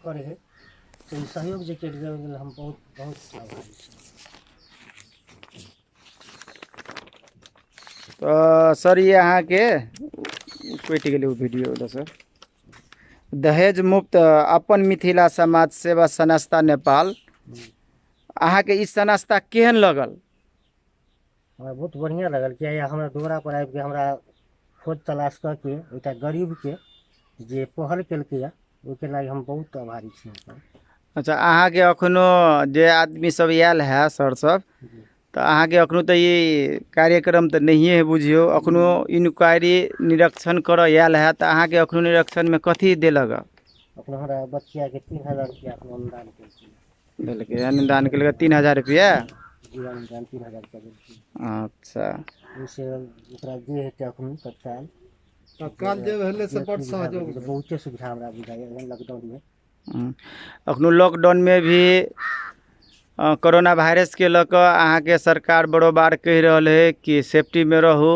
करै है तऽ ई सहयोग जे केलकै ओहि लेल हम बहुत बहुत आभारी छी। तऽ सर ई अहाँके कटि गेलै ओ वीडियो ओतऽसँ। दहेज मुक्त अपन मिथिला समाज सेवा संस्था नेपाल, अहाँके ई संस्था केहन लगल? हमरा बहुत बढ़िआँ लगल, किया हमरा दुआरा पर आबिके हमरा खोज तलाश कऽ के एकटा गरीबके जे पहल केलकैए ओहिके लागि हम बहुत आभारी छी हुनकर। अच्छा, अहाँके अखनो जे आदमी सब आयल है सर सब, तऽ अहाँके अखनो तऽ ई कार्यक्रम तऽ नहिए है बुझियौ, अखनो इन्क्वायरी निरीक्षण करऽ आयल है, तऽ अहाँके अखनो निरीक्षणमे कथी देलक? अपना हमरा बच्चियाके 3000 रुपैआ अपना अनुदान केलकै। देलकै अनुदान केलकै 3000 रुपैआ? जीवन अनुदान 3000 रुपैआ देलकै। अच्छा, ओहिसँ ओकरा जे हेतै अखन तत्काल तत्काल जे भेलै से बड सहयोग भेल। बहुते सुविधा हमरा बुझाइए एहन लॉकडाउनमे। अखनो लॉकडाउनमे भी कोरोना वायरसके लऽ कऽ अहाँके सरकार बरोबर कहि रहल है कि सेफ्टीमे रहू,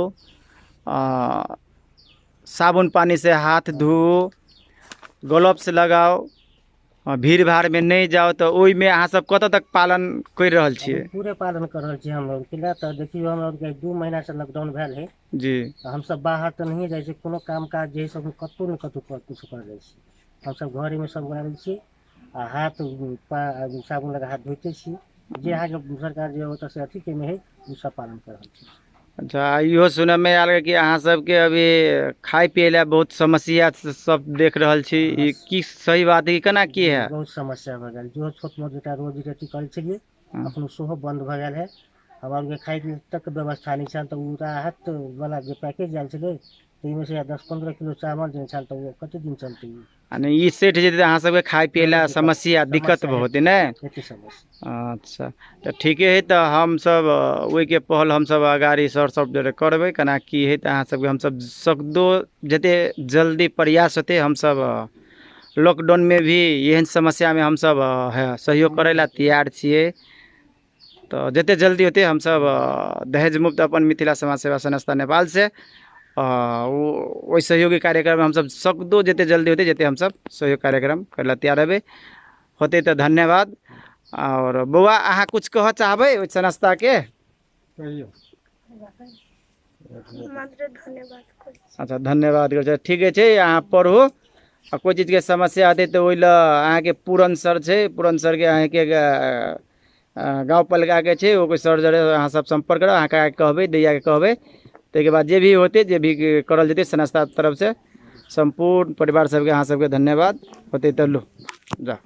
साबुन पानी से हाथ धोउ, ग्लव्स लगाउ, भीड़ भाड़मे नहि जाउ। तऽ ओहिमे अहाँ सब कतऽ तक पालन करि रहल छियै? पूरे पालन कर रहल छियै हम लोग। किला तऽ देखियौ हमरा आरके 2 महीना से लॉकडाउन भेल है जी, तऽ हमसब बाहर तऽ नहिए जाइ छियै, कोनो काम काज जे सब कतहु ने कतहु किछु कर जाइ छी, हमसब घरेमे सब गोरा रहै छी आ हाथ साबुन लगा हाथ धोइते छी। जे अहाँके सरकार जे ओतऽसँ अथी केने है ओ सब पालन कर रहल छी। अच्छा, इहो सुनयमे आयल कि अहाँ सबके अभी खाय पियै लए बहुत समस्या सब देख रहल छी, ई की सही बात है कि केना की है? बहुत समस्या भऽ गेल, जो छोट मोट एकटा रोजी रोटी करै छलियै अखनो सेहो बन्द भऽ गेल है। हमरा आरके खायके तक व्यवस्था नहि छल, तऽ ओ राहत वाला जे पैकेज आयल छलै ताहिमे से 10-15 किलो चावल जे छल तऽ ओ कते दिन चलतै? आ नहि ई सेठ जेतै तऽ अहाँ सबके खाय पियै लए समस्या दिक्कत बहुत ने? हेतै समस्या। अच्छा, तऽ ठीके है। तऽ हमसब ओहिके पहल हमसब अगाड़ी सर सब जरे करबै, केना की है। तऽ अहाँ सबके हमसब सकदो जते जल्दी प्रयास होतै, हमसब लॉकडाउनमे भी एहन समस्यामे हमसब सहयोग करै लए तैयार छियै। तऽ जते जल्दी होतै हमसब दहेज मुक्त अपन मिथिला समाज सेवा संस्था नेपाल से ओहि सहयोगी कार्यक्रममे हमसब सकदो जते जल्दी होतै जते हमसब सहयोग कार्यक्रम करै लए तैयार हेबै होतै। तऽ धन्यवाद। आओर बौआ अहाँ कुछ कहऽ चाहबै ओहि संस्थाके? कहियौ। मात्र धन्यवाद करै छी। अच्छा, धन्यवाद करै छी। ठीके छै, अहाँ पढ़ू आ कोइ चीजके समस्या हेतै तऽ ओहि लए अहाँके पूरन सर छै, पूरन सरके अहाँके गाँव पलगाके छै, ओहि सर जरे अहाँ सब सम्पर्क करब, अहाँके कहबै दैयाके कहबै, ताहिके बाद जे भी होतै जे भी करल जेतै संस्था तरफसँ। सम्पूर्ण परिवार सबके अहाँ सबके धन्यवाद होतै। तऽ लू जा।